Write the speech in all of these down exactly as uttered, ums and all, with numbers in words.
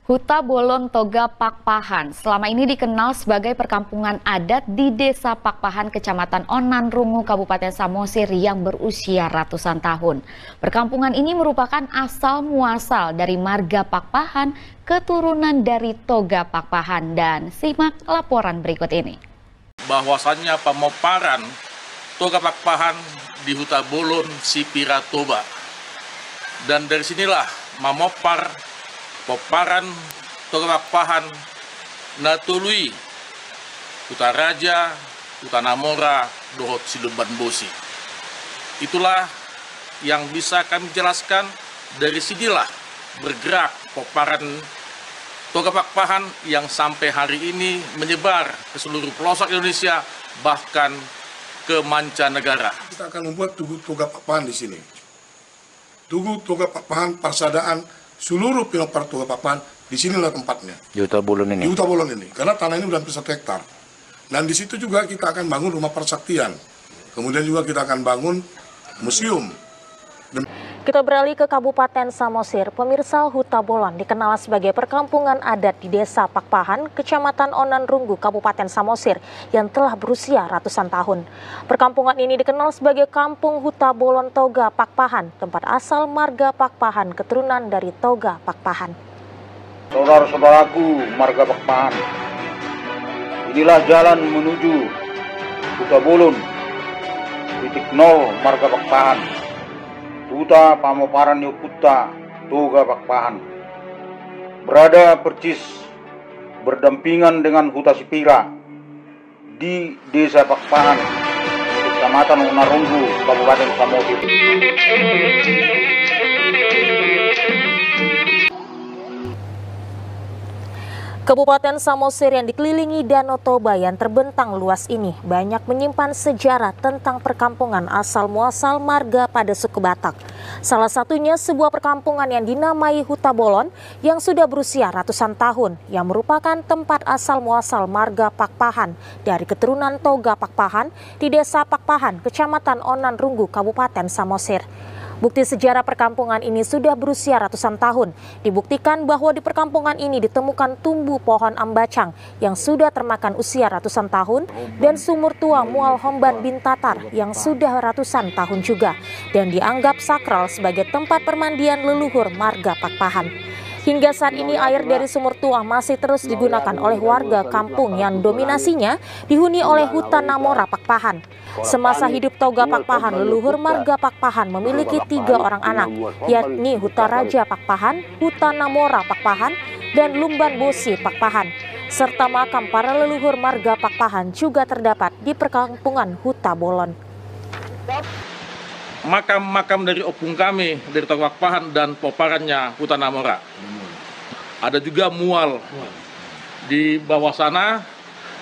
Huta Bolon Toga Pakpahan selama ini dikenal sebagai perkampungan adat di Desa Pakpahan, Kecamatan Onan Rungu, Kabupaten Samosir yang berusia ratusan tahun. Perkampungan ini merupakan asal muasal dari marga Pakpahan, keturunan dari Toga Pakpahan. Dan simak laporan berikut ini. Bahwasannya pamomparan Toga Pakpahan di Huta Bolon Sipira Toba. Dan dari sinilah mamompar pomparan Toga Pakpahan na tolu i, Hutaraja, Hutanamora, dohot Silumban Bosi. Itulah yang bisa kami jelaskan. Dari sinilah bergerak pomparan Toga Pakpahan yang sampai hari ini menyebar ke seluruh pelosok Indonesia, bahkan ke mancanegara. Kita akan membuat Tugu Toga Pakpahan di sini. Tugu Toga Pakpahan, parsadaan seluruh pinompar Toga Pakpahan, di sinilah tempatnya. Di Huta Bolon ini? Di Huta Bolon ini, karena tanah ini udah hampir satu hektar. Dan di situ juga kita akan bangun rumah persaktian. Kemudian juga kita akan bangun museum. Dem- Kita beralih ke Kabupaten Samosir. Pemirsa, Huta Bolon dikenal sebagai perkampungan adat di Desa Pakpahan, Kecamatan Onan Rungu, Kabupaten Samosir, yang telah berusia ratusan tahun. Perkampungan ini dikenal sebagai Kampung Huta Bolon Toga Pakpahan, tempat asal marga Pakpahan, keturunan dari Toga Pakpahan. Saudara-saudaraku marga Pakpahan, inilah jalan menuju Huta Bolon, titik nol marga Pakpahan, huta pamomparan ni ompunta Toga Pakpahan. Berada persis berdampingan dengan Huta Sipira, di Desa Pakpahan, Kecamatan Onan Rungu, Kabupaten Samosir. Kabupaten Samosir yang dikelilingi Danau Toba yang terbentang luas ini banyak menyimpan sejarah tentang perkampungan asal muasal marga pada suku Batak. Salah satunya sebuah perkampungan yang dinamai Huta Bolon yang sudah berusia ratusan tahun, yang merupakan tempat asal muasal marga Pakpahan dari keturunan Toga Pakpahan di Desa Pakpahan, Kecamatan Onan Rungu, Kabupaten Samosir. Bukti sejarah perkampungan ini sudah berusia ratusan tahun. Dibuktikan bahwa di perkampungan ini ditemukan tumbuh pohon ambacang yang sudah termakan usia ratusan tahun, dan sumur tua Mual Homban Bintatar yang sudah ratusan tahun juga, dan dianggap sakral sebagai tempat permandian leluhur marga Pakpahan. Hingga saat ini, air dari sumur tua masih terus digunakan oleh warga kampung yang dominasinya dihuni oleh Hutanamora Pakpahan. Semasa hidup Toga Pakpahan, leluhur marga Pakpahan memiliki tiga orang anak, yakni Hutaraja Pakpahan, Hutanamora Pakpahan, dan Lumban Bosi Pakpahan, serta makam para leluhur marga Pakpahan juga terdapat di perkampungan Huta Bolon. Makam-makam dari opung kami, dari Toga Pakpahan dan pomparannya Hutanamora. Ada juga mual di bawah sana,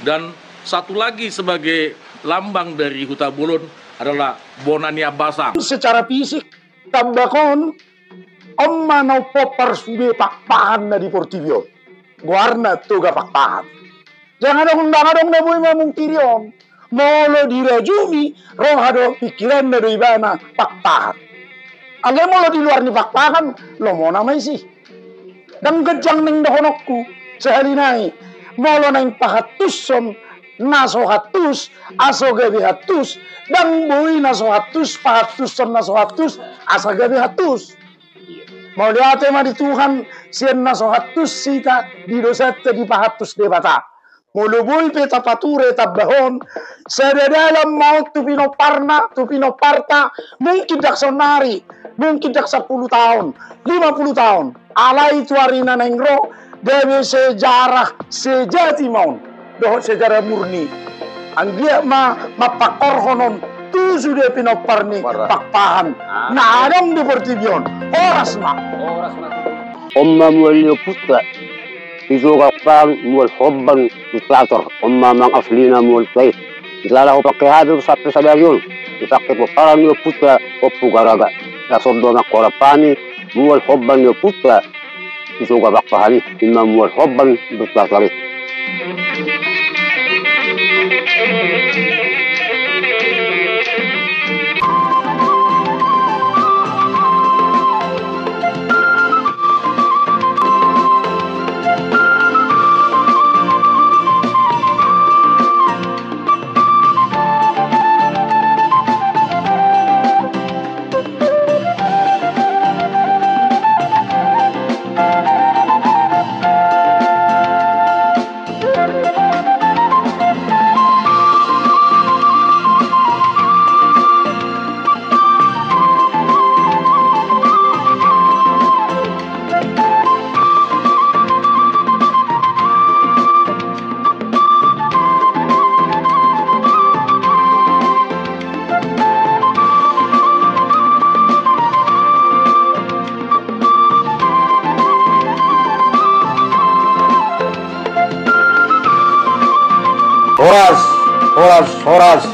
dan satu lagi sebagai lambang dari Huta Bolon adalah bona ni ambasang. Secara fisik, tambahon, on ma na umpompar sude Pakpahan na di portibi on. Goarna Toga Pakpahan. Ndang adong, ndang adong na boi mamungkiri on. Molo dirajumi roha dohot pingkiranna do ibana Pakpahan. Alai molo di luar ni Pakpahan, lomona ma isi. Ndang ganjang naeng dohononku, sahali nai. Molo naeng pahantuson na so hantus, asa gabe hantus, ndang boi na so hantus pahantuson na so hantus asa gabe hantus. Mauliate ma di Tuhan, sian na so hantus hita di dosanta dipahantus Debata. Molo boi pe tapature tambahon, sada dalan ma on tu pinomparna, tu pinomparta, mungkin ndang saonnari, mungkin ndang sampulu taon, lima pulu taon. Alai tu ari na naeng ro, gabe sejarah sejati ma on, dohot sejarah murni. Anggiat ma mampangkorhon on tu sude pinompar ni Pakpahan na adong di portibi on. Horas ma. On ma mual ni ompunta, Toga Pakpahan, mual Homban Bintatar, on ma amang aslina mual tua i. Jala hupangke hape sampe sadari on, dipangke pomparan ni ompunta Ompu Garaga. Laos on do amang horas hami, mual Homban ni ompunta Toga Pakpahan i, ima mual Homban Bintatar i. Horas, horas,